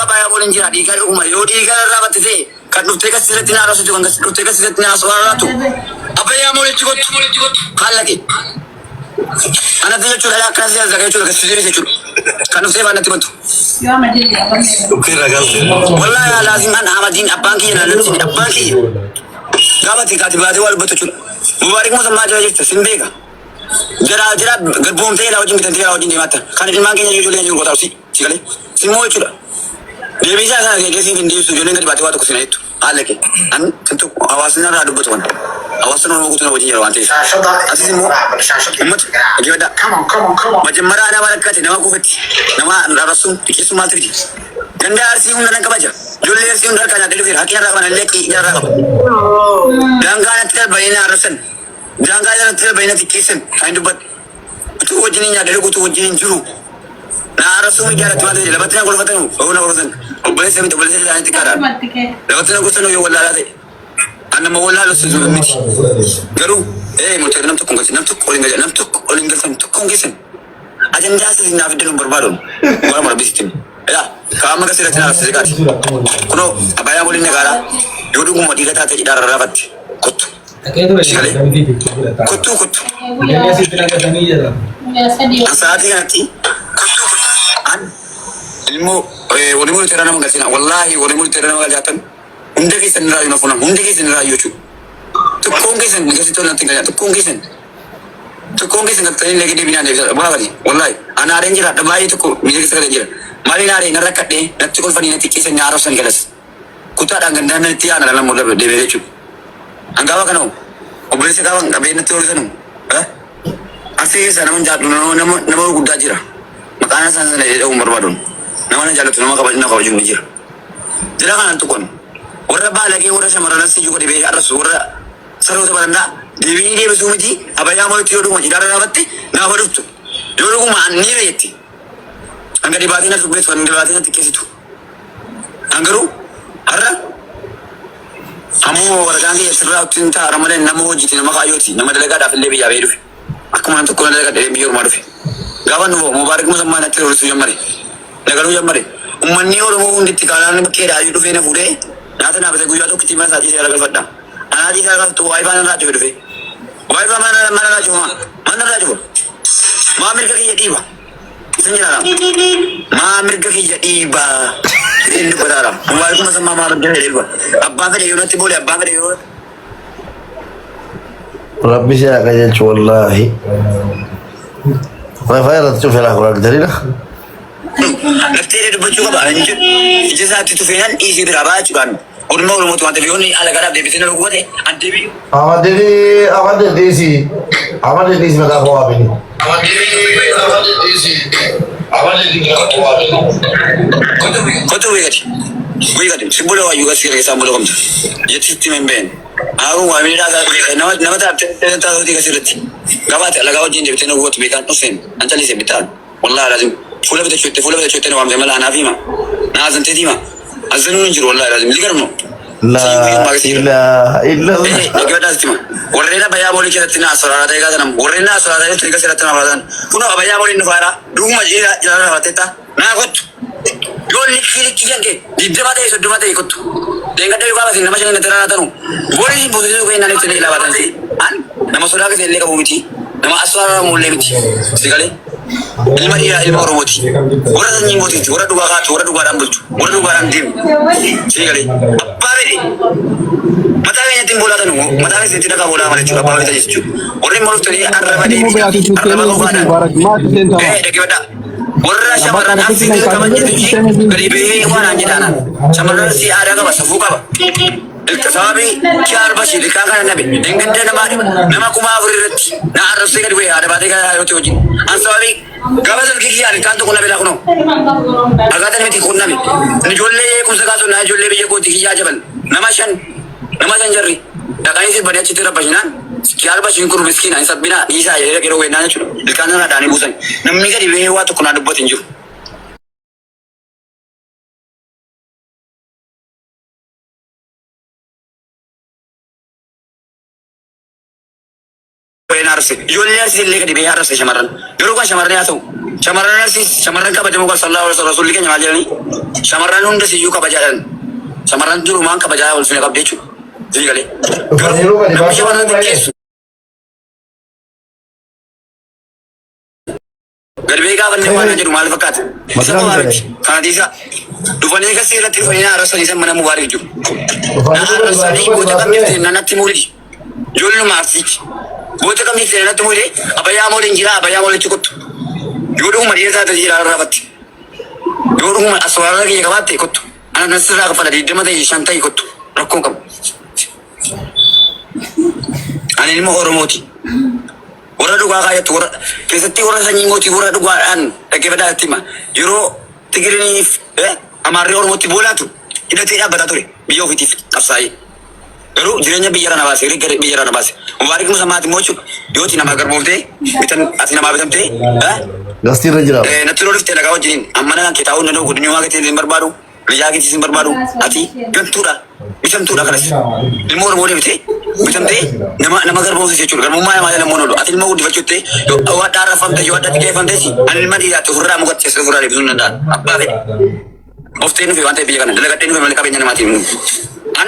Abaayaa waliin jira dhiigaa dhuguma yoo dhiigaa irraa batte ta'e kan dhuftee kas irratti naa raasutu kan dhuftee kas irratti naa soraatu. Abaayaa walitti kottu haallaqe. Anatti jechuudha akkas jechuudha jechuudha kas jechuudha. Kan dhuftee faanatti bantu. Dhukkee irraa galte. Wallahi laazim an Ahmadiin abbaan kiyya na lalchine abbaan kiyya. Gaafa ati kaati baatee waa dubbatu jechuudha. Mubaarik Musammaa jira jirta sin beeka. Jara jara garboomtee ilaa wajjin bitantee ilaa wajjin deematta. Kan ilmaan keenya ijoollee keenya gotaa si si galee. Simmoo jechuudha. Deebii isaa sana kee keessi hin deebisu ijoolleen gadi baatee waa tokko sin jettu. Haala kee. An sintu hawaasni irraa dubbatu kana. Hawaasni Oromoo guutuu na wajjin jira waan ta'eef. Asis immoo uummata dhaggeeffadhaa. Majammaraa nama rakkate nama kufetti nama arrabsuun xiqqeessuun maaltu fidi? Ganda Arsii hunda nan kabaja. Ijoollee Arsii hunda harkaa nyaadhee dhufeera. Haqqina irraa qaban illee haqqi irraa qaba. Daangaa natti darbanii na arrabsan. Daangaa natti darbanii na xiqqeessan kan hin dubbadhe. Utuu wajjin hin nyaadhee dhugu utuu wajjin hin jiru. Na arrabsuu miidiyaa irratti waan ta'eef lafatti na golfatanu yoo na golfatan obboleessa miti obboleessa isaanii xiqqaadhaan. Lafatti na gorsan yoo wallaalaa ta'e. An nama wallaalu si miti. Garuu ee murteera nam tokko hin galchin nam tokko ol hin galchin nam tokko ol hin galchan tokko hin geessan. Ajandaa sirrii naaf fiddan hin barbaadu. Waan mara bisitti. Yaa kaama kasi irratti naaf sirrii Kunoo abayyaa waliin nagaadha. Yoo dhuguma dhiira taate cidhaa rarraafatte kottu. Sigalee kottuu kottu. An sa'aatii kanatti kottuu kottu. An ilmoo walii murteera nama galchina. Wallaahi walii murteera nama galchaatan hunda keessan irraa yoo funan hunda keessan irraa yoo jechuudha. Tokkoon keessan gasitti natti galcha tokkoon keessan. Tokkoon keessan galtanii illee gadi binaan deebisa baafati. Wallaahi ana aareen jira baay'ee tokko miira keessa galee jira. Maaliin aaree nan rakkadhee natti kolfanii natti qeessan na arrabsan galas. Kutaadhaan gandaan natti yaana lama mul'atu deebi'ee jechuudha. An gaafa kana obboleessa gaafa qabee natti horisanu. Arsii keessaa nama jaalladhu nama nama nama gurguddaa jira. Maqaan isaan sana jedhamu barbaaduun nama na jaallatu nama kabaju na kabaju ni jira. Jira kanaan tuqoon warra baalagee warra shamarran asii jiru dhibee arrasu warra saroota barandaa deebiin deebisuu miti abayyaa mo'itti yoo dhuguma cidhaarra dhaabatte naafa dhuftu yoo dhuguma an niira jetti. Hanga dhibaatii na dubbeessu hanga dhibaatii na xiqqeessitu. An garuu har'a ammoo waraqaan kiyya sirraa ittiin taa'ara malee nama hojiiti nama kaayyooti nama dalagaadhaaf illee biyyaa bahee dhufe. Akkuma nam tokko na dalagadhee biyya ormaa dhufe. Gaafa nu Mubaarik Musammaa natti roorrisuu jammare. Nagaluu jammare. Uummanni Oromoo hundi itti kaanaan bakkeedhaa iyyuu dhufee na fuudhee nyaata naaf bitee guyyaa tokkitti mana isaa ciisee galfadha. Anaa ciisee galfattu waayifaa narraa cufe dhufe. Waayifaa mana narraa cufa mana narraa cufa. Maa mirga kiyya dhiiba. Isin jiraadha. Maa mirga kiyya dhiiba. Inni dubbataadha. Mubaarik Musammaa maa mirga kiyya dhiiba. Abbaan fedhe yoo natti boole abbaan fedhe yoo Rabbi si haa qajeelchu wallaahi. Wifi irratti cufee laa kun argitaniidha. Laftee dubbachuu qaba hin jedhu. Ija isaatti tufeenan dhiisee biraa ba'a jechuudhaan. Orma Oromootu waan ta'eef yoo inni alagaadhaaf deebisee na dhugubate an deebi'u. Amadini Amadini dhiisi. Amadini dhiisi maqaa koo waamini. Kottu bu'ii gadi. Bu'ii gadi. Si bula waayyuu gadi keessaan bula qabdu. Jechi sitti hin beekne. Haaruu waamini dhaasaa nama nama taatee taatee kasirratti. Gabaate alagaa wajjin deebitee na gubatu beekaan dhufeen an callisee bitaan. Wallahi lazim fuula bitachuu itti fuula bitachuu itti na waamte mala anaaf hima. Na azantee hima. Azanuun hin jiru wallahi lazim ligarmo. Laa ilaaha illallah. Dhaggeeffadhaa sitti hima. Warreen abayyaa boolii keessatti na asfaraara ta'e gaasanam. Warreen na asfaraara ta'e tirga seeratti na afraatan. Kunoo abayyaa booliin nu faara. Dhuguma jira jira rafatetta. Naa kottu. Yoo likkii likkii kan kee 20 ta'e 30 ta'e kottu. Deengadda yoo gaafatin nama shanii natti raatanu. Boolii buusisuu kee naan ibsanii ilaabatan si. An nama sodaa keessa illee qabu miti. Nama asfaraaramu illee miti. Si galee. Ilma dhiiraa ilma Oromooti. Warra sanyii mootiiti. Warra dhugaa kaatu. Warra dhugaadhaan bulchu. Warra dhugaadhaan deemu. Si galee. Abbaa fedhe. Mataa keenyatti hin boolaatanu. Mataa keessatti dhagaa boolaa malee jechuudha. Abbaa fedhe jechuudha. Warri immoo dhuftanii arraba deebiidhaa fi arraba qofaadhaan. Ee dhaggeeffadhaa. Warra shamarran arsii keessa kabajjitu gadi bahee waan aan jedhaana. Shamarran arsii aadaa qaba, safuu qaba. Sababii kiyaar bashir ilkaan kana nabe dengedda nama nama 4000 irratti na arrabsee gadi bu'ee haadha baatee gara haayootti wajjin. An sababii gaafa silkii kiyyaan ilkaan tokko nabe laa kunoo. Akkaataan miti kun nabe. Ijoollee eegumsa kaasuun na ijoollee biyya kooti kiyyaa jabal nama shan nama shan jarri dhaqanii sirbanii achitti rabbashinaan kiyaar bashiin kun miskiina hin sabbinaa dhiisaa jedhee yeroo wennaa jechuudha. Ilkaan irraa dhaanii buusan. Namni gadi bahee waa tokko naa dubbatu hin jiru. Arse ijoollee Arsii illee gadi ba'ee arrabse shamarran. Garuu kan shamarranii haa ta'u. Shamarran Arsiis shamarran kabajamoo kan sallallahu alaihi wasallam rasuulli keenya maal jedhanii? Shamarran hunda siyyuu kabajaadhaan. Shamarran durumaan kabajaa ulfina qabdi jechuudha. Sii galee. Dhufaniiru Garuu gadi namni baasuu shamarran baay'ee. xiqqeessu gadi ba'ee gaafa inni waan jedhu maal fakkaata? Isa Maqaan qofaa isaa miti. Kana dhiisaa. Dhufanii kasii irratti dhufanii na arrabsanii san mana mubaarik jiru. Na Dhufaniiru gadi arrabsanii baasuu gadi goota kam baasuu. jirti nanatti muulidi. Ijoolluma Arsiiti. Goota kam jirti nanatti muulide abayyaa mooliin jira abayyaa moolitti kottu. Yoo dhuguma dhiira taate jira arraafatti. Yoo dhuguma aswaarra kiyya qabaatte kottu. Ana nasirraa kaffala 20 ta'e 5 ta'e kottu. Rakkoon qabu. Ani ilma Oromooti. Warra dhugaa kaayyattu warra keessatti warra sanyii mootii warra dhugaadhaan dhaggeeffadhaa itti hima. Yeroo Tigiriiniif Amaarri Oromootti boolaatu hidhatee dhaabbataa ture biyya ofiitiif qabsaa'ee. Garuu jireenya biyya irraa na baase, rigga biyya irraa na baase. Mubaarik Musammaati immoo jechuudha. Yoo ati namaa garbooftee bitan ati namaa bitamtee Gastii irra jira. natti loliftee nagaa wajjiniin amma nagaan kee taa'uu hin danda'u godinii keetiin hin barbaadu. Biyyaa keetis hin barbaadu. Ati gantuudha. Bitamtuudha kanas. Ilmoo Oromoo deebitee bitamtee nama garboomsu jechuudha. Garbummaa namaa jala immoo oolu. Ati ilmoo guddifachuutti yoo adda arrafamte yoo adda xiqqeeffamtes ani ilma dhiiraatti ofirraa mukatti ceesisee ofirraa deebisuu hin danda'an. Abbaa fedhe. Oftee nufi waan ta'eef biyya kana dalagadhee nufi malee qabeenya namaatiin hin dhufu. An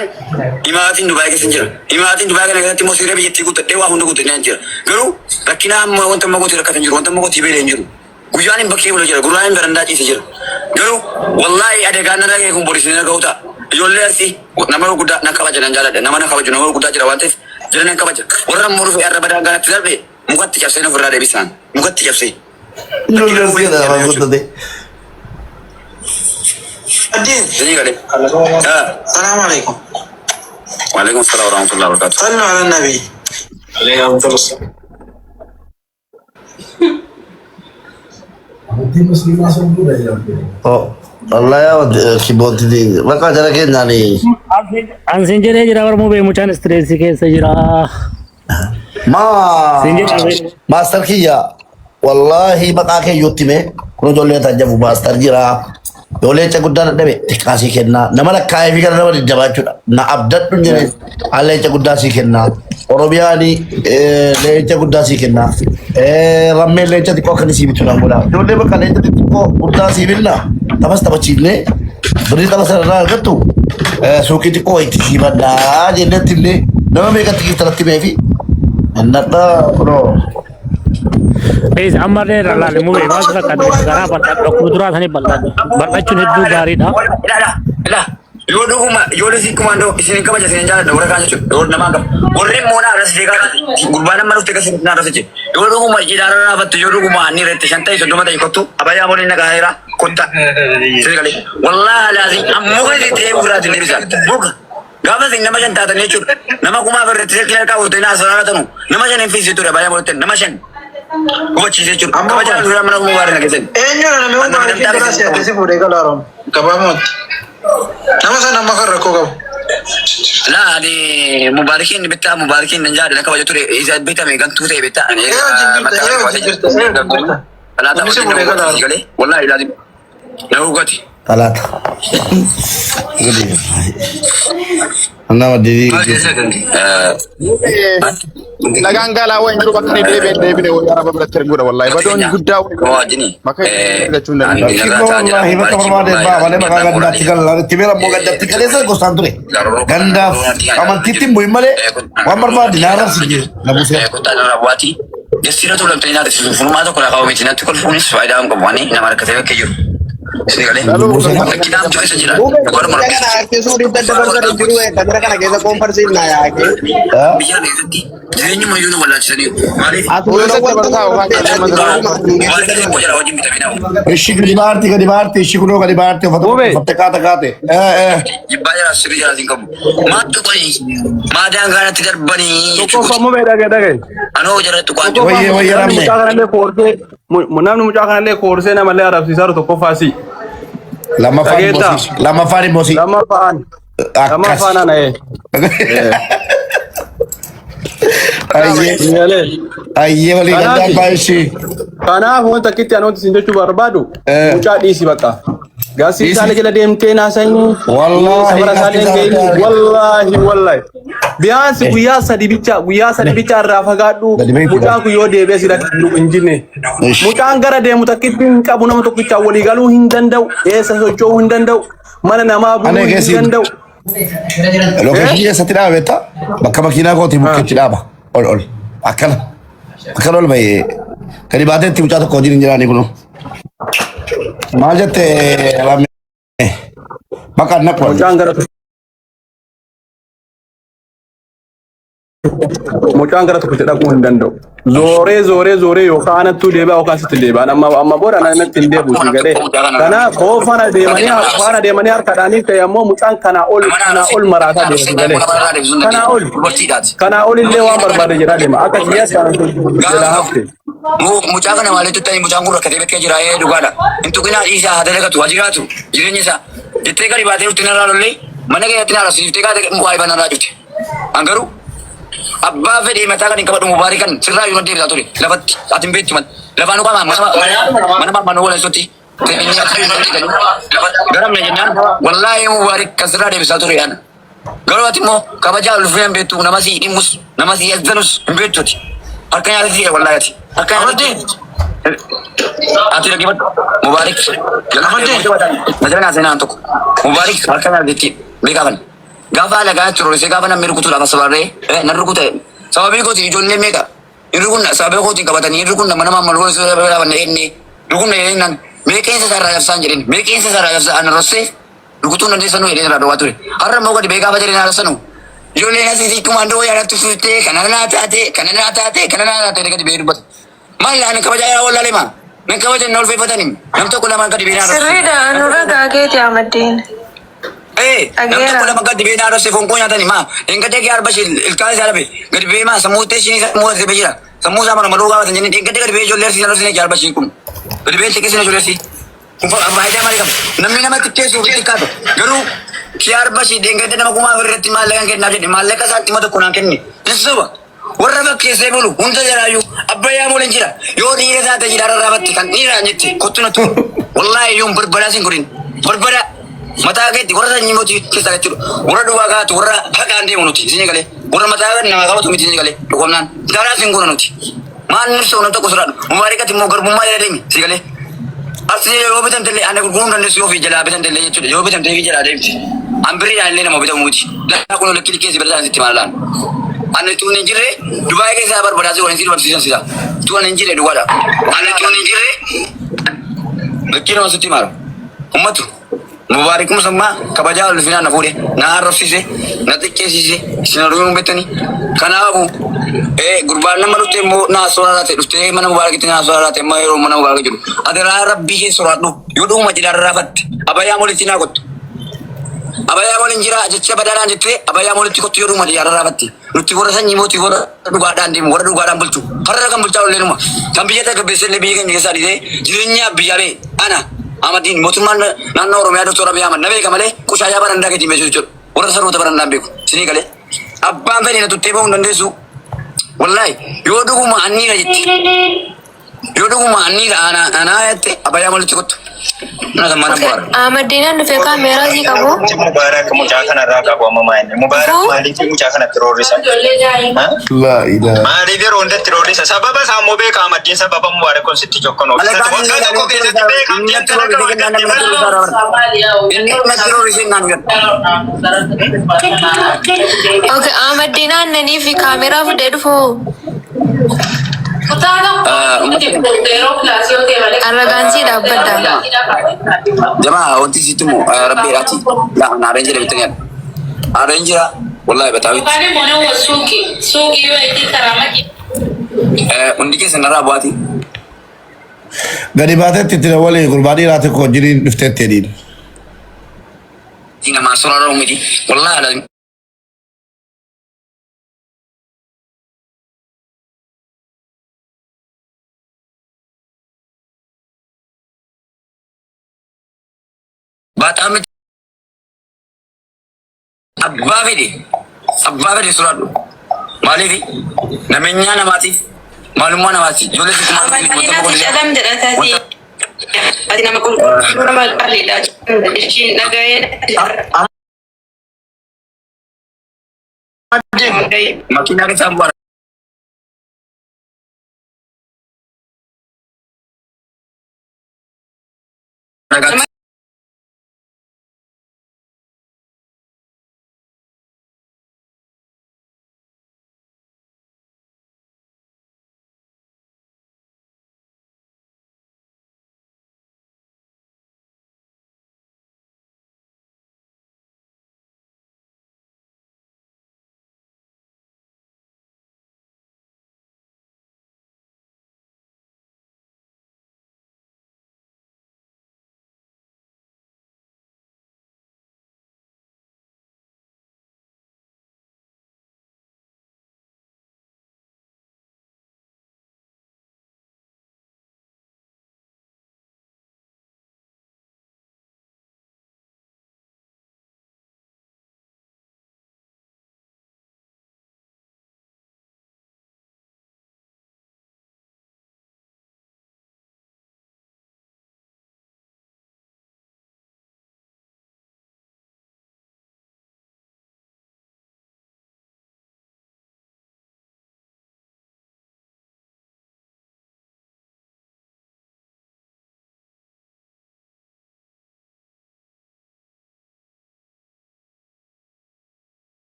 himaatiin Dubaay keessa hin jira. Himaatiin Dubaay kana keessatti immoo seera biyyattii guuttadhee waa hunda guuttadhee hin jira. Garuu rakkina amma wanta amma gootii rakkatan jiru wanta amma gootii beelee hin jiru. Guyyaan hin bakkee bula jira. Gurraan hin barandaa ciise jira. Garuu wallaahi adagaan narra ga'e kun boris ni ga'u ta'a. Ijoollee Arsii nama gurguddaa nan kabaja nan jaaladha. Nama na kabaju nama gurguddaa jira waan ta'eef jira nan kabaja. Warra immoo dhufe arraba daangaa natti darbe mukatti cabsee na ofirraa deebisaan. Mukatti cabsee. Ijoollee Arsii kana afaan guuttate. Addin. Isinii galee. Salaam alaikum. Waalaikum salaam warahmatullahi wabarakatuh. Sallu ala nabi. Amantiin musliimaa sobduudha jedhamte. Oh, wallahi kibootti bakka jara keenyaani. An siin jedhee jira Oromoo bee mucaan istireesii keessa jira. Ma Siin jedhee maastar kiyya wallahi maqaa kee yotti mee kun ijoollee tan jabu maastar jira. Yoo leenca guddaa dadhabe xiqqaa sii kennaa. Nama lakkaa'ee fi gara nama jajjabaa jechuudha. Na abdadhu hin jedhe an leenca guddaa sii kennaa. Oromiyaan leenca guddaa sii kennaa. Rammeen leenca xiqqoo akka inni sii bitu naan godha. Ijoollee bakka leenca xixiqqoo guddaa sii binna taphas taphachiifnee birrii tapha sana irraa argattu suuqii xiqqoo itti sii bannaa jennetti illee nama meeqatti giiftaratti meefi. Annadha kunoo. Please ammallee irra laali mubee maal fakkaata garaa bal'adhu akkuma duraa sanii bal'adhu bal'achuun hedduu gaariidha. Ilaala, ilaala. Yoo dhuguma yoo isin kumaandoo isin hin kabaja isin hin jaaladha warra kaan jechuudha. Yoo namaa qaba. Warri immoo naa arrasi jeeqaa gurbaan amma dhufte kasi naa arrasi jee. Yoo dhuguma ilaala raafattu yoo dhuguma ani irratti 5 ta'e 30 ta'e kottu abayyaa waliin nagaa heera kotta. Isin galee. Wallaahi laazim ammoo kan isin ta'ee ofirraa isin deebisa. Muka. Gaafa isin nama 5 taatan jechuudha. Nama kumaaf irratti silkii harkaa fuutanii naa soraatanu. Nama 5 hin fiisitu abayyaa walitti nama 5. Hubachiise jechuudha. Amma Kabajaa duraa mana mubaarak na keessatti. Eenyudha namni An nama mubaarakiin dantaa duraa keessatti si qabu. adde si fuudhee galaa Oromo. Gabaabumatti. Nama sana amma kan rakkoo qabu. Laa ani mubaarakiin bittaa mubaarakiin nan jaadha na kabaja ture isa bitame gantuu ta'e bittaa ani Ee wajjin jirta, ee wajjin jirta, ee wajjin jirta. Talaata Namni si wajjin na fuudhee galaa hubatti galee wallahi ilaali na hubatti. Talaata. Nama didii. Nagaan galaa wayin jiru bakka inni deebi'ee deebine wayii araba biratti erguudha wallahi. Badoon guddaa Wajjini. Maka argachuu hin danda'u. Kibboo wallahi bakka barbaade baa malee maqaa gandaatti gala itti beera immoo gandatti galeessa gosaan ture. Gandaaf amantiitti hin bu'in malee waan barbaade na arrabsi jee na buusee. Kottaa irraa bu'aati. Jessiirra tuulamtanii naata funumaa tokko lafaa miti natti kolfuunis faayidaa hin qabu ani nama rakkatee bakkee jiru. Isin galee. Rakkinaan keessa jira. Warra Biyya kana harkisuu dugda dabarsan hin jiru kamera kana keessa koonfarsiin na yaake. Biyya kana keessatti jireenyuma iyyuu nu wallaalchisaniiru. Maaliif? Asumaan wanta Waan keessatti jira wajjin bitamee nama. Ishi gadi baarti gadi baarti ishi kunoo gadi baarti uffata uffatte kaata kaate. Jibbaa jira sirrii jira hin qabu. Maattu qoni maadaan kanatti darbanii Tokkoffaa mubee dhagaye dhagaye. Anoo jara tuqaan jiru. Wayyee wayyee Namni rammee. mucaa kanallee koorsee namni mucaa kanallee koorsee namallee arabsiisaa jiru tokkoffaa si. Lammaffaan Dhageettaa? immoo si. Lammaffaan immoo si. Lammaffaan. Akkas. Lammaffaan ana ee. Ayyee Galee. ayyee walii Kanaaf gandaan baay'ishii. Kanaaf wanta akkitti ani wanti isin jechuu barbaadu Eh. mucaa dhiisi bakka. Gaasii Dhiisi. isaan jala deemtee naasanii Wallaahi safara gaasii isaan isaan hin argite. wallaahi wallaahi. Biyaansi Eh. guyyaa sadi bicha irraa fagaadhu Gadi beeku. mucaan kun yoo deebi'ee si rakkisu hin jinne. Ish. Mucaan gara deemu takkitti hin qabu nama tokkichaan walii galuu hin danda'u eessa socho'uu hin danda'u mana namaa buluu Ana hin keessi danda'u. location eessatti dhaaba beektaa? Bakka makiinaa kootii bukkeetti dhaaba. Ol ol. Akkana. Akkana ol bahee. Gadi baateetti mucaa tokko wajjin hin jiraanii kunoo. Maal jette Raamee? Bakka naqu. Mucaan gara tokkotti dhaquu hin danda'u. Zooree zooree zooree yookaan anattuu deebi'a yookaan sitti deebi'a. Amma amma booda anatti hin deebi'u si galee. Kanaaf hoo faana deemanii harka dhaanii ta'e ammoo mucaan kanaa ol maraataa deema si galee. Kanaa ol illee waan barbaade jedhaa deema. Akka kiyyaatti anatu jalaa hafte. Mucaa kana maalitti ta'e mucaan kun rakkatee bakkee jira ee dhugaadha. Hin tuqinaa dhiisaa haa dalagatu haa jiraatu jireenya isaa. Jettee gadi baatee dhufte narraa lollee mana keessatti na arrabsiiftee kaatee waa ifa narraa cufte. An garuu abbaa fedhii mataa kan hin qabadhu mubaarikan sirraa yoo deebisaa ture lafatti ati hin beektu mal lafaan dhugaa mana mana mana walaisutti garamne jennaan wallaahi mubaarik kan sirraa deebisaa ture ana. Garuu ati immoo kabajaa ulfina hin beektu nama si dhimmus nama si eegganus hin beektu ati. Harka nyaata si wallaahi ati. Harka nyaata ati dhaggeeffadhu mubaarik. Majala naa seenaan tokko mubaarik harka nyaata jetti beekaa kana. Gaafa alagaa turoorisee gaafa namni rukutuudhaaf as barree nan rukute sababii kooti ijoollee meeqa hin rukunna sababii kootiin qabatanii hin rukunna mana maammal dhaabanne enne rukunna jedheen mee qeensa isaarraa cabsaan jedheen mee qeensa isaarraa cabsaa ana rossee rukutuun dandeessanuu jedheen irraa dhowwaa ture har'a immoo gadi bee gaafa jedheen haarassanu ijoolleen asii kumaandoo yaadatti fuutee kana naa taate kana naa taate kana naa taate gadi bee dubbata maal ani kabajaa yaa wallaalee maa nan kabajan na ulfeeffatanii nam tokko lama gadi bee naa Sirriidha nurra gaageeti Ahmadiin. Eh, nam Dhageera. tokko lama gadi bee naarra foon koo nyaatani maa engadde kee arba ishee ilkaan isaa dhabe gadi bee maa sammuu ta'e ishee sammuu ta'e jira sammuu isaa mana maluu gaafatan jennee engadde gadi bee ijoollee arsii naarra arba ishee kun gadi bee xiqqeessina ijoollee arsii kun faayidaa maalii qaba namni nama xiqqeessuuf xiqqaatu garuu kee arba ishee engadde nama 4000 irratti maallaqa kennaaf jedhe maallaqa isaatti dhimma tokko naan kenne sissuba warra fakkeessee bulu hunda jalaayyuu abbayyaa mooliin jira yoo dhiira taate jira rarraafatti kan dhiira jetti kottu natti wallaahi yoon barbadaa sin godhin barbada mataa keetti warra sanyii mootii keessaa jechuudha warra duwwaa kaatu warra haqaan deemu nuti isin galee warra mataa nama qabatu miti isin galee dhugamnaan daraa sin goona nuti maal nibsa nam tokko sodaadhu mubaarikati immoo garbummaa jala deemi si galee Asii yoo bitamte ani gurguruu dandeessu yoo fi jalaa bitamte illee jechuudha yoo bitamte fi jalaa deemti. An birriidhaan illee nama bitamu miti. Laa kun lakkii keessi bira sitti maalaan. Ani tuun hin jirre Dubaay keessaa barbaadaasii waliin si barsiisan sila. Tuun hin jirre dhugaadha. Ani tuun hin jirre lakkii nama sitti maala. Ummatu Mubaarik musammaa kabajaa ulfinaa na fuudhe na arrabsiise na xiqqeessise isin arguu hin beektanii. Kanaafu gurbaan nama dhuftee immoo naa soraate dhuftee mana Mubaarakitti naa soraate amma yeroo mana Mubaarak jiru. Adaraa rabbii kee soraadhu yoo dhuguma jedhaa rarraafatte abayyaa molitti naa kottu. Abayyaa waliin jira jecha badaadhaan jettee abayyaa molitti kottu yoo dhuguma jedhaa rarraafatte. Nuti warra sanyii mootii warra dhugaadhaan deemu warra dhugaadhaan bulchu har'a kan bulchaa ollee numa kan biyya tasgabbeessee illee biyya keenya keessaa dhiisee jireenya biyyaa bee ana Ahmadiin mootummaan naannoo Oromiyaa Doktor Abiy Ahmad na beeka malee qushaayaa barandaa keetiin beeku jechuudha. Warra saroota barandaan beeku sinii galee abbaan fedhe na tuttee bahuu hin dandeessu. Wallaahi yoo dhuguma anniira jetti yoo dhuguma anniira anaa jette abayyaa malitti kottu. Mana sammaa nan bohaara. Ahmadiin an dhufe kaameeraa sii qabu. Wanti Mubaarak mucaa kanarraa qabu amma maali? Mubaarak Dhufuu? maaliif mucaa kanatti roorrisa? Ha? Laa ilaaha. Maaliif yeroo hundatti roorrisa? Sababa isaa immoo beeka Ahmadiin sababa Mubaarak kun sitti jokkonuuf. Alagaan Waggaa tokko keessatti beekamtiin natti kana roorrise kennaa namni natti roorrisaa Inni natti roorrise naan jedhu. Okay, Ahmadiin aannanii fi kaameeraa fudhee dhufu. Arragaan sii dhaabbadha. Jamaa wanti sitti immoo rabbiidhaati. Laa naareen jira bitanii Naareen jira wallahi bataawitti. Hundi keessa narraa bu'aati. Gadi baatetti itti walii gurbaa dhiiraa tokko wajjiniin dhufteetti jedhiin. Namaa soraaruu miti. Wallahi alazim. Baaxaa miti. Abbaa fedhe. Abbaa fedhe soraadhu. Maaliif nameenyaa namaatiif Maalummaa namaati. Ijoollee si kumaa Amaddiin ati calam jedha taati. Ati nama qulqulluu nama qaaliidha. Ishiin dhaga'ee. Makiinaa keessaa bu'aa. Nagaatti.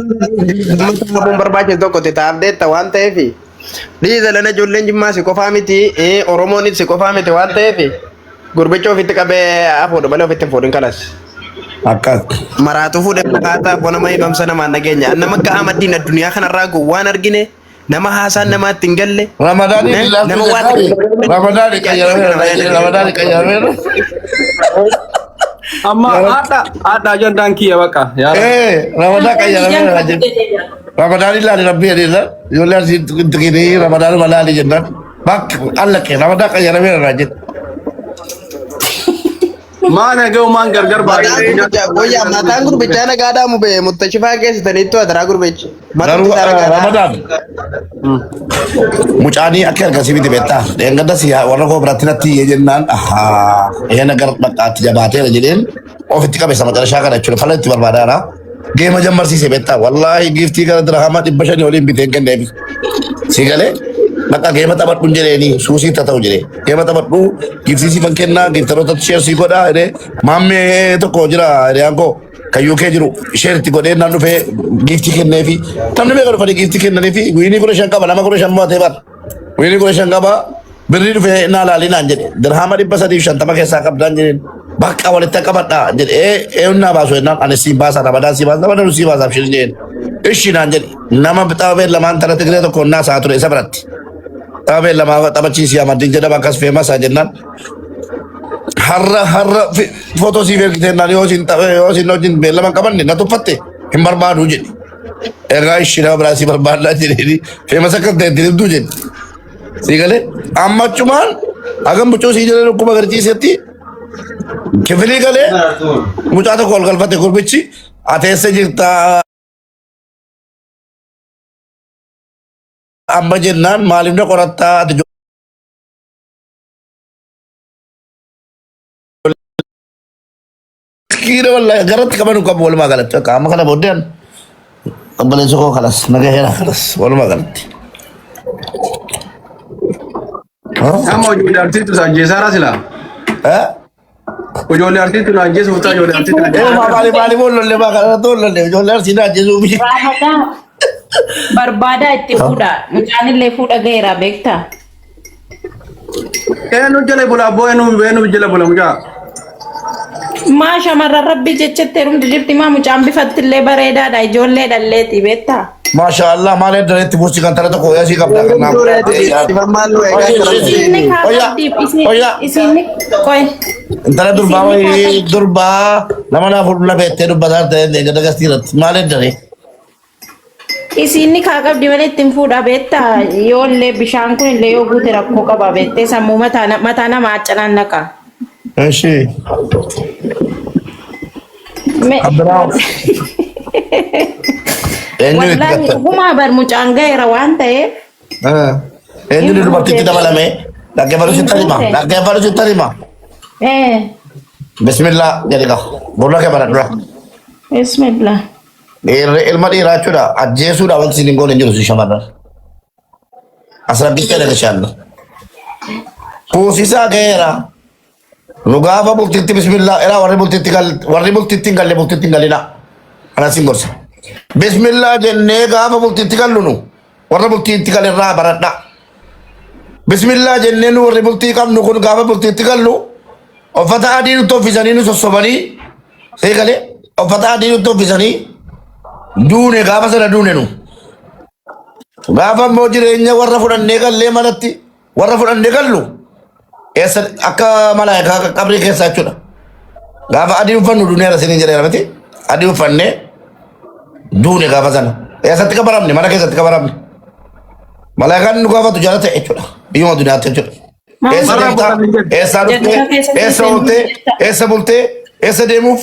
Qabuun barbaachisu tokko itti taa'amteetta waan ta'eef dhiisa lana ijoolleen jimmaa si qofaa miti Oromoonis si qofaa miti waan ta'eef gurbicha ofitti qabee hafuudha malee ofitti hin fuudhin kanas. Akkas. Maraatu fuudhee akkaataa abboo nama himamsa namaan nageenya. Nama akka Ahmaddiin addunyaa kanarraa gowwaan argine nama haasaan namaatti hin galle. Ramadaanii Nama waa Ramadaanii qayyarameera. Ramadaanii qayyarameera. Amma haadha haadha ajandaan kiyya baqa. Yaa Rabbi. Eh, Ramadan qayyarameera jedhu. Ramadaan ilaali rabbi jedheera. Ijoollee asii tuqinii Ramadaan malaali jennaan. Bakka allaqe Ramadaan qayyarameera jedhu. Maan haga'u maan gargar Mataan baay'ee. gurbichaa wayyaa mataan gurbichaa nagaadhaa mubee mutashifaa geessitaniittu adaraa gurbichi. Mataan Garuu isaa nagaadhaa. Ramadaan mucaanii akka ergasii miti beektaa. Dheengadda si warra koo biratti natti iyyee jennaan ahaa eena gara dhaqaatti jabaateera jedheen ofitti qabe sama qarashaa kana jechuudha. Fala itti barbaadaara. Geema jammarsiise beektaa. Wallaahi giiftii gara dirhama 500 oliin biteen kenneefi. Si galee bakka geema taphadhuun jedheeni suusii ta'u jedhee geema taphadhuu giiftii siifan kennaa giiftaroota sheer sii godhaa jedhee maammee tokko jira hiriyaan koo kan UK jiru sheer itti godhee naan dhufee giiftii kenneefi namni meeqa dhufanii giiftii kennaniifi wiinii 15 qaba nama 15 mo'atee bara wiinii 15 qaba birrii dhufee naa laalii naan jedhe dirhama 350 keessaa qabdaan jedheen bakka walitti qabadhaa jedhe eenyu naa baasu jennaan ani sii baasa ramadaan sii baasa ramadaan sii baasa abshir jedheen ishi naan jedhe nama xababee lamaan tana Tigree tokko naa isaa ture isa biratti xababee lamaa taphachiisii amaddiin jedhama akkas feemasaa jennaan har'a har'a footoo siif ergite naan yoo isin taphe yoo isin wajjin beellama hin qabanne na tuffatte hin barbaadu jedhe egaa ishi nama biraa si barbaaddaa jedheeni feemas akkas ta'e itti himtuu jedhe sii galee amma achumaan hagam bucuu sii jedhee dhukkuba garciisetti kifilii galee mucaa tokko ol galfate gurbichi ateessa jirtaa amma jennaan maaliif na qorattaa ati Kiira wallahi garatti qabanu qabu walumaa galatti akka amma kana booddeen obboleessa koo kalas nagaheera kalas walumaa galatti. Amma ijoollee artiitu isaan jeesaara silaa. Eh? Ijoollee artiitu naan jeesu fuutaa ijoollee artiitu naan Eh jeesu. maali maali boollolle maa kana toollolle ijoollee arsii naa jeesuu biyya. Ramadan barbaadaa itti fuudha. Mucaan illee fuudha gaheera beektaa? Eenyu jala bula abboo eenyu eenyu jala bula mucaa. Maa shamarran rabbi jechatte heerumtu jirti maa mucaan bifatti illee bareedaadha ijoollee dhalleeti beektaa? Maasha Allah maal edda itti buusi kan tara tokko yaasii qabda kan naa. Isiinni kaa Oya qabdi isiin oya isiinni qoy intala durbaa isiinni kaa wayii qabdi. durbaa nama naa fuula beektee dubbataa ta'e gada gastii irratti maal edda ree. Isiinni kaa qabdi malee ittiin fuudha beektaa? Yoo illee bishaan kun illee yoo guute rakkoo qaba beektee sammuu mataa mataa namaa accanaan naqa. Eshi. Me- Abbiraa. Eenyu itti Wallaahi gatta? dhugumaa bar mucaan ga'eera waan ta'eef. Eenyu dubartiitti dabalame? Dhaggeeffadhu sitti hima. Dhaggeeffadhu sitti hima. Eh, Bismillah jedhi qaba. Gurra kee banadhu. bismillah. Dhiirri ilma dhiiraa jechuudha. Ajjeesuudha wanti isin hin goone hin jiru si shamarran. Asirratti dhagashaalla. Kuusisaa ga'eera. Nu gaafa bultitti bismillah ilaa warri bultitti gal warri bultitti hin galle bultitti hin galina. Kana sin gorsa. Bismillah jennee gaafa bultitti gallu nu warra bultitti galerraa baradha. Bismillah jennee nu warri bultii qabnu kun gaafa bultitti gallu uffata adii nutti uffisanii nu sossobanii seegalee uffata adii nutti uffisanii duune gaafa sana duune nu. Gaafa immoo jireenya warra fudhannee gallee manatti warra fudhannee gallu eessa akka malaayikaa qabrii keessaa jechuudha. Gaafa adii uffannu duuneera isiniin jedheera miti. Adii uffannee duune gaafa sana. Eessatti qabaramne mana keessatti qabaramne. Malaayikaan nu gaafatu jala ta'e jechuudha. Biyyuma duniyaatti jechuudha. Eessa deemtaa? Eessaa dhuftee? Eessa ooltee? Eessa bultee? Eessa deemuuf?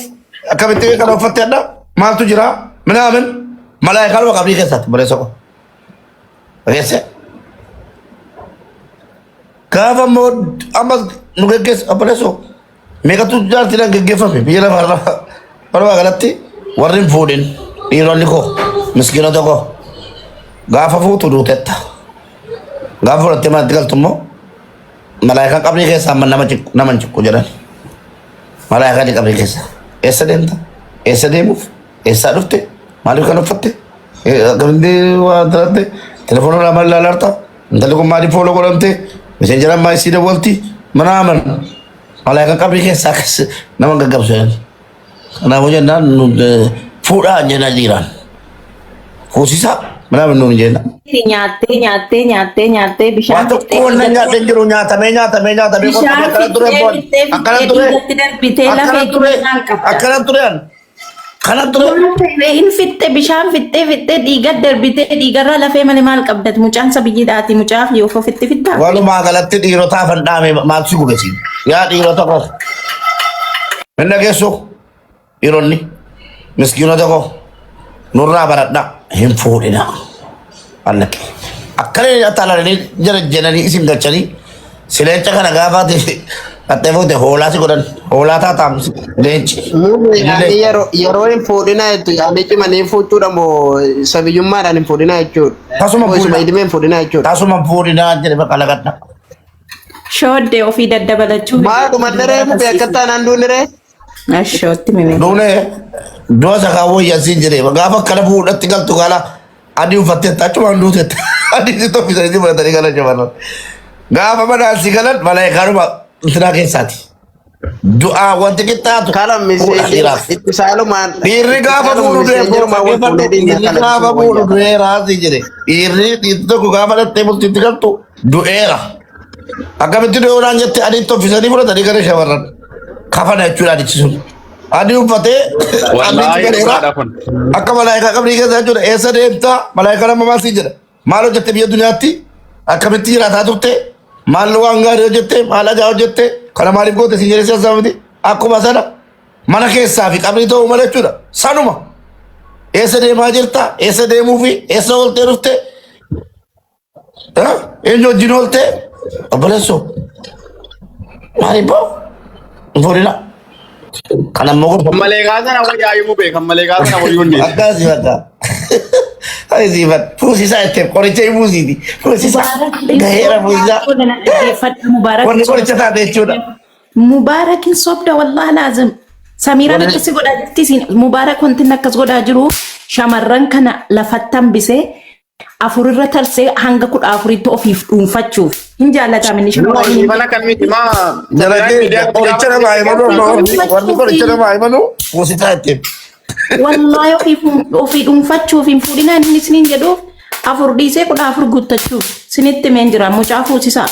Akkamitti kana uffatte adda? Maaltu jira? Minaamin? Malaayikaan qabrii keessaatti barreessa koo. Dhageesse? Gaafa immoo amma nu geggeessa obboleessoo meeqatu jaartiidhaan geggeeffame biyya lafa irra walumaa galatti warri hin fuudhin dhiironni koo miskiinota koo gaafa fuutu duutetta gaafa fudhattee manatti galtu immoo malaayikaan qabrii keessaa amma nama ciqqu nama hin ciqqu jedhan malaayikaan qabrii keessaa eessa deemta eessa deemuuf Eessaa dhufte? Maaliif kan uffatte? Akkamitti waa taratte? Telefoona irraa maal ilaalaa jirta? Intalli kun maaliif fooloo godhamte? Meseenjera ammaa isii dawwalti? Mana aman. Malaayikaan qabrii keessaa akkas nama hin gaggabsu jedhan. Kanaafuu jennaan nu fuudhaa jennaan dhiiraan. Fuusisaa mana aman nuun jenna. Nyaattee nyaattee nyaattee nyaattee Waa bishaan tokko wannan nyaadhee hin jiru nyaatamee nyaatamee nyaatamee Bishaan akkana ture fixxee boon fixxee akkana fixxee ture dhiigatti darbitee akkana lafee ture maal qabda? akkana ture an Kana ture. Hin fixxe bishaan fixxee fixxee dhiiga darbitee dhiigarraa lafee malee maal qabdati mucaan sabiyyiidhaati mucaaf yoo ofitti fixxa. Walumaa galatti dhiirotaaf hin dhaame maal si gube siin. Yaa dhiirota koo. Hin dhageessu dhiironni miskiinota koo nurraa baradha hin fuudhina. Allaqe. Akkana attaalanii jara jedhanii isin galchanii si leenca kana gaafa ati dhattee fuute hoolaa si godhan hoolaa taataam leenci. Mummi Inni ani leenca. yeroo yeroo hin fuudhina jettu yaadni cimanii fuuchuudha moo sabiyyummaadhaan hin fuudhina jechuudha. Tasuma Moo isuma fuudhina. idimee hin fuudhina jechuudha. Tasuma fuudhinaa jedhe bakka lagadha. Shooddee ofii daddabalachuu. Maa dhumanne ree mummi akka taanaan duunne ree? Ashootti mimee. Duune du'a isa kaan wayyaa siin jedhe gaafa akkana fuudhatti galtu gaala adii uffattee achumaan duutette adii si toffisanii si fudhatanii galan shamarran. Gaafa manaan si galan malaayikaanuma intinaa keessaati. Du'aa wanti qixxaatu Kala fuudha dhiiraaf. itti saalumaan Dhiirri gaafa fuudhu miseenjirumaan wal fuudhee dhiirri dhiirri gaafa fuudhu du'eera si jedhe. Dhiirri dhiirri tokko gaafa dhattee bultiitti galtu du'eera. Akkamitti du'uudhaan jette adii toffisanii fudhatanii gara shamarran. Kafana jechuudha adichi sun. Adii uffatee adichi Wallaahi galeera. dhugaadha kun. Akka malaayikaa qabrii keessa jechuudha. Eessa deemtaa? Malaayikaa nama maal siin jedha? Maal hojjette biyya duniyaatti? Akkamitti jiraataa turte? Maal waan gaarii hojjette? Maal ajaa hojjette? Kana maaliif goote siin jedhee si miti? Akkuma sana mana keessaa fi qabrii ta'uu mala jechuudha. Sanuma. Eessa deemaa jirta? Eessa deemuufi? Eessa ooltee dhufte? Eenyu wajjin oolte? Obboleessoo. Maaliif boo? Hin fuudhina. Kan ammoo gorfa. Maleekaa sana wayyaa himuu beekan maleekaa sana wayyuu hin dhiisu. Akkas siifata. Ay siifata. Fuusisaa jettee qoricha himuusiiti. Fuusisaa. Gaheera fuusisaa. Mubaarak Wanni qoricha taate jechuudha. Mubaarak hin sobda wallahi laazim. Samiiraan Wanni- akkasi godhaa jirti siin Mubaarak wanti inni akkas godhaa jiru shamarran kana lafatti hambisee afurirra tarsee hanga 14tti ofiif dhuunfachuuf hin jaallataam inni shamarran hin Mana kan miti maa. Jalaqee qoricha namaa himanuu amma wanni qoricha namaa himanuu fuusisaa jettee. Wallaahi ofii dhuunfachuuf hin fuudhinaa inni isiniin jedhuuf afur dhiisee 14 guuttachuuf sinitti himeen jira mucaa fuusisaa.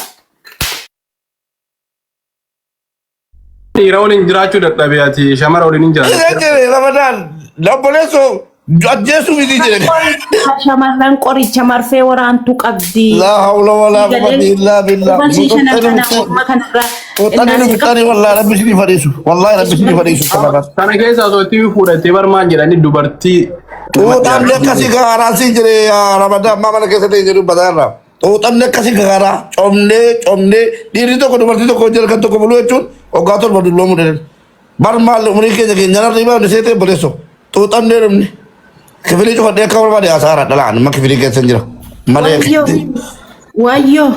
Dhiira waliin jiraachuu dadhabe ati shamara waliin hin jiraatu. Isa jedhe Ramadaan obboleessoo Ajjeesuu miti jedhe. Shamarran qoricha marfee waraantu qabdi. Laa hawla walaa quwwata illaa billah. Dubartii shanan kana morma kanarraa Xuuxanii nu fixanii wallaahi rabbi isinii fadhiisu. Wallaahi rabbi isinii fadhiisu shamarran. Sana keessa osoo itti fuudhattee barmaan jedhanii dubartii Xuuxamni akkasii gaaraa siin jedhe yaa Ramadaan ammaa mana keessa ta'e jedhu bataa irraa. Xuuxamni akkasii gaaraa comnee comnee dhiirri tokko dubartii tokko hojii halkan tokko buluu jechuun waggaa 7 dulloomuu danda'u. Bar maal umurii keenya keenya irra dhiibaa nu seetee boleesso. Xuuxamnee dhumne. Kifilii cufadhee akka barbaade haasaa dhala amma kifilii keessa hin jira. Malee Wayyoo wayyoo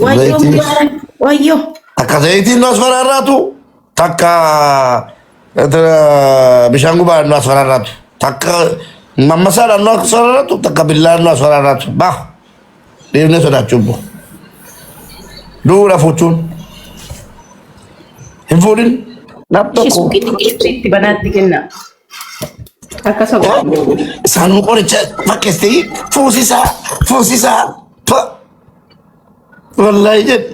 wayyoo Zayitii. Mubaarak wayyoo. Takka zayitiin nu as faraarraatu takka bishaan gubaan nu as faraarraatu takka mammasaadhaan nu as faraarraatu takka billaan nu as faraarraatu bah dhiifnee sodaachuun bu duudha fuuchuun hin fuudhin nam Ishee tokko suuqii xiqqeessitti banaatti kenna. Akkasa godha. Isaanuu qoricha fakkeessee fuusisaa fuusisaa pa wallaahi jedhe.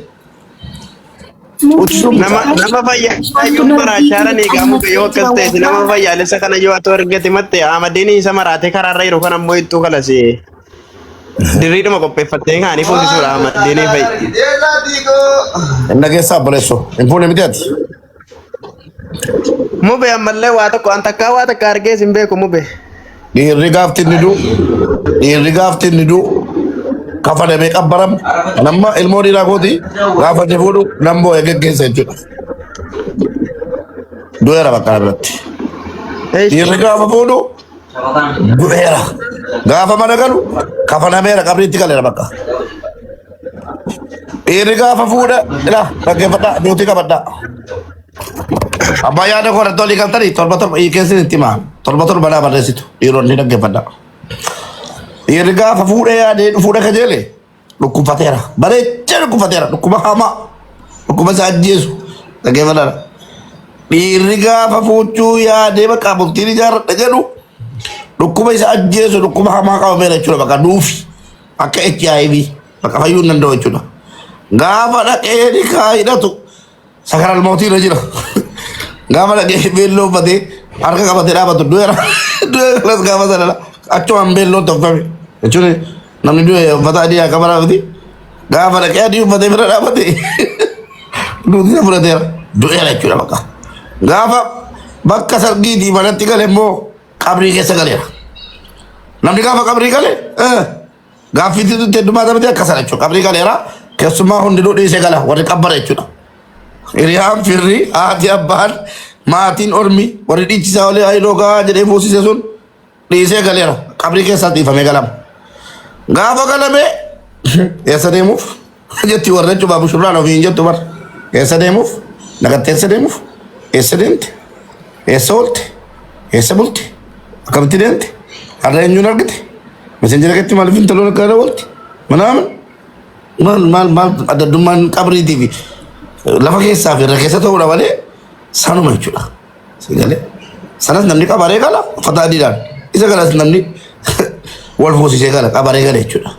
Nama nama fayyaa yoo maraachaa egaa muka yoo akkas ta'e nama fayyaalessa kana yoo atu argate matte Ahmadiin isa maraatee karaarra jiru kana immoo ittuu kalase dirriidhuma qopheeffattee kaanii fuusisuudha Ahmadiin fa'i. Hin dhageessaa obboleessoo hin fuune miti ati. Mube ammallee waa tokko an takkaa waa takka argees hin beeku mube. Dhiirri gaafti inni du'u dhiirri gaafti inni du'u kafanamee qabbaramu nama ilmoo dhiiraa kooti gaafa inni fuudhu nan boo'e geggeessa jechuudha. Du'eera bakka kana biratti. Dhiirri gaafa fuudhu du'eera. Gaafa mana galu kafanameera qabriitti galeera bakka. Dhiirri gaafa fuudha ilaa dhaggeeffadhaa duutii qabadhaa. Abbaa yaada koo irratti walii galtanii 7 7 hiikeessin itti himaa. 7 7 naa barreessitu dhiironni dhaggeeffadhaa. Dhiirri gaafa fuudhee yaadee fuudha kajeele dhukkubfateera. Bareechee dhukkubfateera. Dhukkuba hamaa. Dhukkuba isa ajjeesu. Dhaggeeffadhaa. Dhiirri gaafa fuuchuu yaadee bakka bultiin ijaarradha jedhu dhukkuba isa ajjeesu dhukkuba hamaa qabameera jechuudha bakka duufi akka HIV bakka fayyuu hin danda'u jechuudha. Gaafa dhaqee nikaa hidhatu Sakaral mootii irra jira. Gaafa dhaqee beelloo uffatee harka qabatee dhaabatu du'eera. Du'e kanas gaafa sana achumaan beelloo tolfame. Jechuun namni du'e uffata adii akka baraafati. Gaafa dhaqee adii uffatee bira dhaabate duuti isa fudhateera. Du'eera jechuudha bakka. Gaafa bakka sargiitii manatti gale immoo qabrii keessa galeera. Namni gaafa qabrii gale Gaaffiitti tutti heddummaa miti akka sana jechuudha. Qabrii galeera keessummaa hundinuu dhiisee gala warri qabbara jechuudha. Hiriyaan firri haati abbaan maatiin ormi warri dhiichisaa olee ayiloo gaa jedhee fuusise sun dhiisee galeera. Qabrii keessaa dhiifamee galama. Gaafa galame eessa deemuuf jetti warra jechuudha bushurraan ofii hin jettu bar. Eessa deemuuf nagattee eessa deemuuf eessa deemte eessa oolte eessa bulte akkamitti deemte har'a eenyuun argite Messenjera keetti maaliif intaloon akka kana oolti? Manaamin maal maal maal adda addummaan qabriitii fi lafa keessaa fi irra keessa ta'uudha malee sanuma jechuudha. Sigalee sanas namni qabaree gala uffata adiidhaan isa galas namni wal fuusisee gala qabaree gala jechuudha.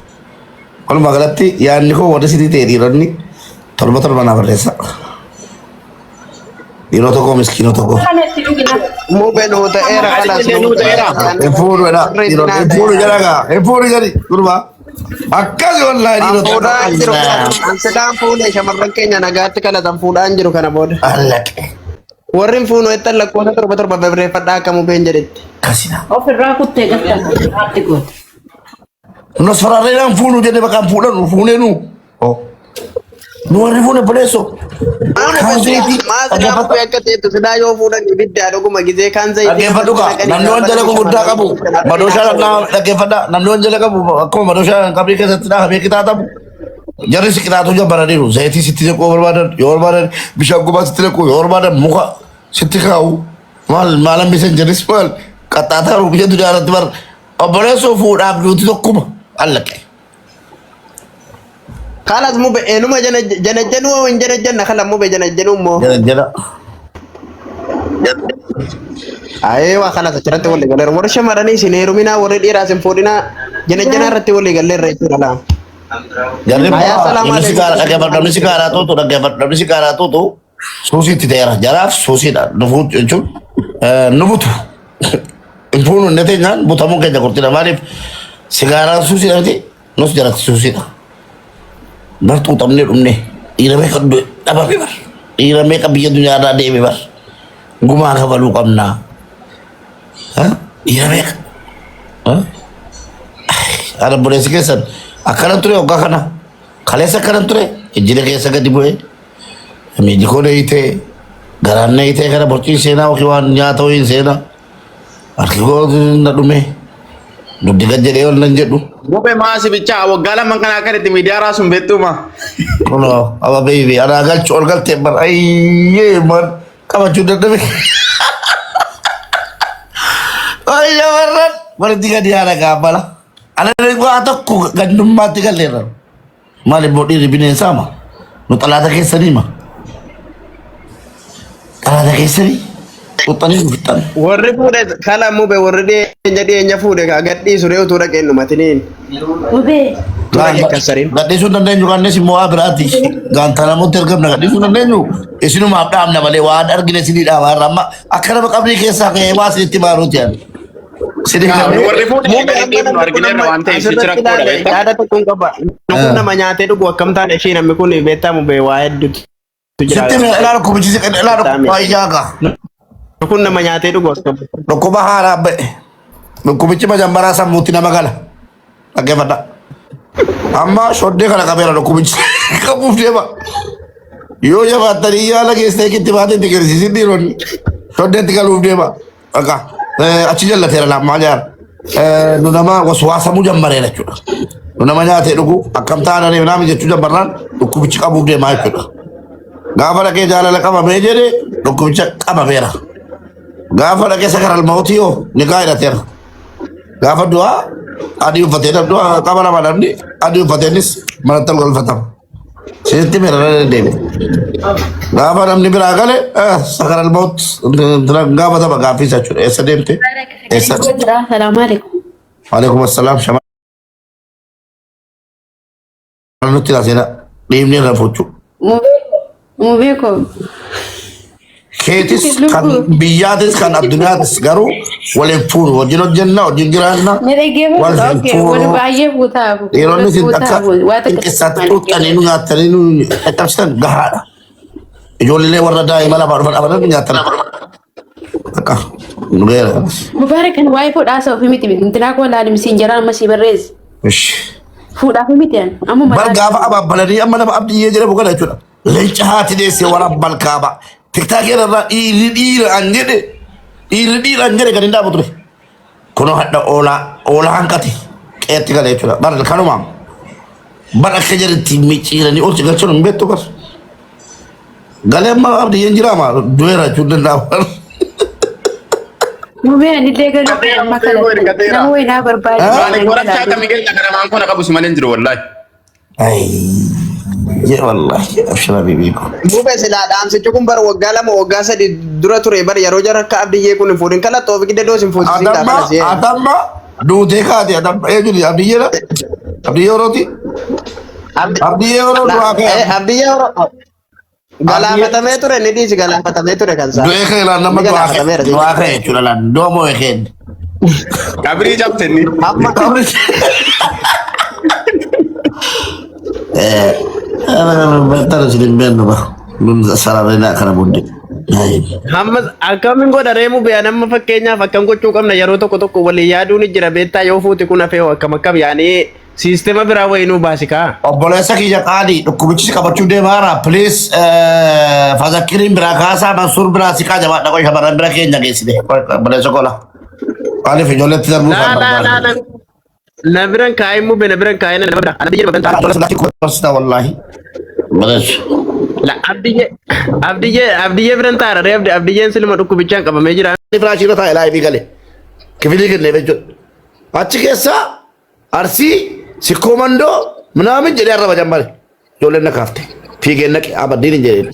Walumaa galatti yaadni koo warri sirii ta'e dhiironni 7 7 naa barreessa. Dhiirota tokko miskiinota tokko. Kana itti dhugina. Mube nuu ta'eera kalas nuu ta'eera. Hin fuudhu jedha. Dhiirota hin fuudhu jedha gaa. Hin fuudhu jedhi gurbaa. Akkas wallaahi dhiirota. Fuudhaan jiru an sidaan fuudhee shamarran keenya nagaatti kalatan fuudhaan jiru kana booda. Allaqe. Warri hin fuunu jettan lakkoofsa 7 7 barreeffadhaa akka mubeen jedhetti. Kasina. Ofirraa kuttee galtan haatti goote. Nos fararreedhaan fuunu jedhe bakka fuudhan fuunee nu. Nu warri fuune obboleessoo. Kaan zayitii Maa silaa dhaggeeffadhu. mubee akka ta'etu silaa yoo fuudhan ibiddaa dhuguma gizee kaan zayitii Dhaggeeffadhu kaa namni wanjala gurguddaa qabu madooshaa dhaggeeffadha namni wanjala qabu akkuma madooshaa qabrii keessatti dhahamee qixaaxamu jarri si qixaaxuu jabbaraniiru zayitii sitti naquu barbaadan yoo barbaadan bishaan gubaa sitti naquu yoo barbaadan muka sitti kaa'u maal maal hambisan jarris maal qaxxaataa biyya duniyaa irratti bar obboleessoo fuudhaaf duuti tokkuma allaqe. Kalas mube enuma jana janajjanuu hoo hin janajjanna kala mube janajjanuu immoo. Jala. Ayewa kalas achirratti walii galleerra. Warri shamarranii isin heeruminaa warri dhiiraa isin fuudhinaa janajjanaa irratti walii galleerra jechuudha laa. Jarri Ayaa salaamu namni alaikum. sigaaraa dhaggeeffadhu namni sigaaraa tuutu dhaggeeffadhu namni sigaaraa tuutu suusiitti ta'eera. Jaraaf suusiidha. Nufuu jechuun nu butu. Hin fuunu inni teenyaan butamuun keenya kurtidha. Maaliif sigaaraan suusiidha miti nus jalatti suusiidha. Bar xuuxamnee dhumne dhiira meeqa dhabame bar. Dhiira meeqa biyya duniyaa irraa deeme bar. Gumaa kafaluu qabnaa. Dhiira meeqa? Ana obboleessi keessan akkana ture waggaa kana. Kaleessa akkana ture ijjila keessa gadi bu'ee miilli koo dheeyitee garaan dheeyitee kana borciin seenaa yookiin waan nyaata wayiin seenaa harki koo na dhume dugdi gad jedhee ol nan jedhu. Mube maasi bichaa waggaa lamaan kana akka itti miidiyaa raasuun beektuuma. Kunoo aba beebi anaa galchu ol galtee bar ayyee man qabachuu dadhabe. Ayya warran walitti gadi haala gaabbala. Ana waa tokko gandummaatti galleerra. Maal immoo dhiirri bineensaa ma? Nu xalaata keessanii ma? Xalaata keessanii? Xuxxanii nu fixxan. Warri fuudhe kala mube warri dhiyeenya dhiyeenya fuudhe kaa gadhiisu ree utuu dhaqeen dhumatiniin. Mubee. Utuu dhaqee kassariin. Gadhiisuu hin dandeenyu kannes immoo waa biraati. Gaantanamotti ergamna gadhiisuu hin dandeenyu. Isinumaaf dhaabna malee waan argine isinii dhaabaa irra amma akka nama qabrii keessaa ka'ee waa isinitti baaruuti ani. Isinii galee. Warri fuudhe Mube gadi amma dhiifnu namni kun argineerra amma waan ta'eef sichi asirratti rakkoodha ilaale beektaa. yaada tokkoon qaba. Namni kun nama nyaatee dhugu akkam taane ishee namni kun beektaa mube waa hedduutu jira. Sitti mee ilaa dhukkubichi si ilaa dhukkuba iyyaagaa. Namni kun nama nyaatee dhugu akkam. Dhukkuba haaraa ba'e. Dhukkubichi majammaraa sammuutti nama gala. Dhaggeeffadha. Amma shoddee kana qabeera dhukkubichi qabuuf deema. Yoo jabaattanii yaala geessee kitti baatee itti agarsiisin dhiironni shoddeetti galuuf deema. Bakka achi jallateera lammaa jaar. Nu nama waswaasamuu jammareera jechuudha. Nu nama nyaatee dhugu akkam taana naami jechuu jammarraan dhukkubichi qabuuf deemaa jechuudha. Gaafa dhaqee jaalala qabamee jedhe dhukkubicha qabameera. Gaafa dhaqee sakaral mawtii yoo nikaa hidhateera. Gaafa du'aa adii uffatee du'a qaba nama namni adii uffateenis manatti ol galfatama. Sitti mira deddeebi. Gaafa namni biraa gale sakaral mawt gaafatama gaaffii isaa jechuudha. Eessa deemte? Eessa? Salaamu alaikum. Waalaikum assalaam. Shamarran nutti laasena dhiibni irra fuuchuu. Mubee koo. Keetis kan biyyaatis kan addunyaatis garuu waliin fuunu wajjin hojjenna wajjin jiraanna Na wal dhaggeeffatu. hin Okay. Wal fuunu. baay'ee fuutaa. Dhiironni isin akka Waa takka qinqissaatti xuuxxanii nu nyaattanii nu caccabsitan gahaadha. Ijoollee warra daa'ima lafaa dhufan abadan nu nyaattan. Akka nu gaheera kanas. Mubaarak kan waa'ee fuudhaa isa ofii miti. Intinaa koo laalimsiin jaraan amma sii barreesse. Ishi. Fuudhaaf miti an. Amma Bar gaafa abaabbalanii amma nama abdiyyee jedhamu kana jechuudha. Leenca haati deessee waraan balkaaba. Tiktaakii irraa dhiirri dhiira an jedhe dhiirri dhiira an jedhe kan hin dhaabu ture. Kunoo hadha oolaa oolaa hanqate qeetti gala jechuudha. Bar kanumaam. Bar akka jedhetti micciiranii ol si galchuun hin beektu bar. Galee amma abdiyyeen jiraama du'eera jechuun danda'ama. Mubee anillee galuu amma kana nama wayinaa barbaade. Maaliif waraqaa akkamii galcha kana maan kun qabus malee hin jiru wallaahi. Ayy wallahi abshira bibii ko. Mube silaa dhaamsichi kun bar waggaa 2 waggaa 3 dura ture bar yeroo jara akka abdiyyee kun hin fuudhin kala xoofi gidda doos hin fuusisiin kaa Adamma kanas yee. adamma duutee kaate adamma eenyuti abdiyyeedha abdiyyee horooti abdiyyee horoo du'aa ka'e Abdiyyee horoo galaafatamee ture ni dhiisi galaafatamee ture kan isaa. du'ee ka'e laan nama Inni du'aa ka'e galaafatameera du'aa ka'e jechuudha laan du'a moo ka'e. Qabrii cabte inni. Amma Tara isin hin beeknu ba. Nun sararina kana booddee. Hamma akkamiin godha reemu beeyan amma fakkeenyaaf akkam gochuu qabna yeroo tokko tokko walii yaaduun ni jira beektaa yoo fuute kun hafee akkam akkam yaanii siistema biraa wayinuu baasi kaa. Obboleessa kiyya qaali dhukkubichi si qabachuu deemaara. Please fazakkiriin biraa kaasaa Mansuur biraa siqaa jabaadha qoy shamarran bira keenya geessite. Obboleessa kola. Maaliif ijoolleetti darbuu Laa isaan laa laa barbaadu. na biran kaa'in mube na biran kaa'in na bira ana biyya bagan ta'a. Wallahi. Obboleessa. La abdiyyee abdiyyee abdiyyee biran ta'a ree abdi abdiyyeen silma dhukkubichaan qabamee jira. Firaashii irra taa'e laayivii gale. Kifilii kenneef jechuudha. Achi keessaa Arsii sikkoo mandoo minaamin jedhee arraba jammare. Ijoolleen na kaafte. Fiigeen naqe abaddiin hin jedheen.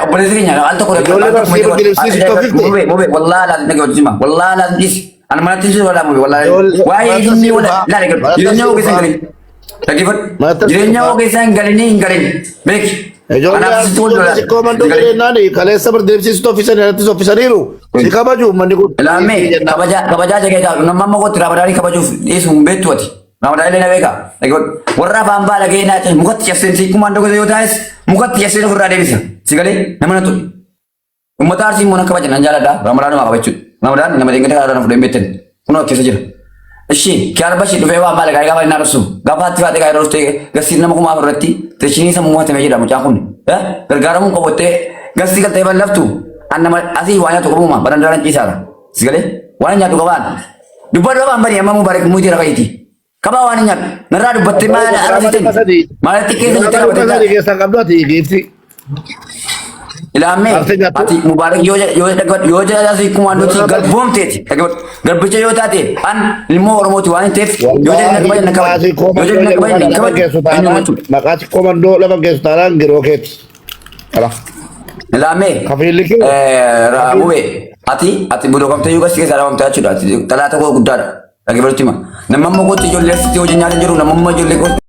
Obboleessi keenya al tokko Ijoolleen Arsii birbiribsii sittoo fifte. Mube mube wallahi laal nage hojjima wallahi laal dhis ana manatti si wala mube wallahi waa'ee inni wala laal egaa jireenya hoo keessa hin galin dhaggeeffadhu jireenya hoo keessa hin galin hin galin beeki Ijoollee Kanaaf sitti wal ijoollee lolaa. sikkoo mandoo jireenyaan kaleessa birdeemsistu ofiisan irrattis ofiisaniiru. Si kabaju uummanni kun. Ilaamme kabajaa kabajaa jagee taa'u nama amma kootti raamadaanii kabajuuf dhiyeessu hin beektu ati. Raamadaanii illee na beeka. Warra afaan baala gahee naa mukatti cabseen si kumaan dogosa yoo taa'es mukatti cabseen ofirraa deebisa. Si galee nama na tuqe. Uummata Arsii immoo nan kabaja nan jaaladha. Ramadaanuma kabachuudha. Ramadaan nama deengada karaa fudhee hin beektan. Kunoo keessa jira. Ishi kiyaar bashii dhufee waan baala gaarii gaafa inni arsu. Gaafa hatti faatee gaarii dhuftee garsii nama 4000 irratti teeshinii sammuu hatame jedha mucaan kun. Gargaaramuun qabattee garsii galtee ballaftu. An nama asii waa nyaatu qabuma barandaaraan ciisaara. Si galee waan nyaatu qabaan. Dubbadhu afaan bani amma mubaarak muutee rafaiti. Qabaa waan hin nyaadhu. Narraa dubbattee maal arrabsitan? Maal xiqqeessa jettee Dhibba qabattee sadii keessaa qabdu ati giifti. Ilaammee Haftee nyaattu. ati mubaarak yoo yoo dhaggeeffadhu yoo jedha asii kumaandootti garboomteeti dhaggeeffadhu garbicha yoo taate an ilmoo Oromooti waan hin ta'eef yoo jedhe na kabaje na kabaje yoo jedhe na kabaje na kabaje eenyu jechuudha. Maqaa sikkoo mandoo lafa geessu taanaan giroo keeti. Kala. Ilaammee Kafiilli kee. Mubee ati budokamtee yoo gasi keessaa dhabamtee jechuudha ati xalaata koo guddaadha dhaggeeffadhutti hima. Namni amma kootti ijoollee asitti hojii nyaata jiru namni amma ijoollee kootti.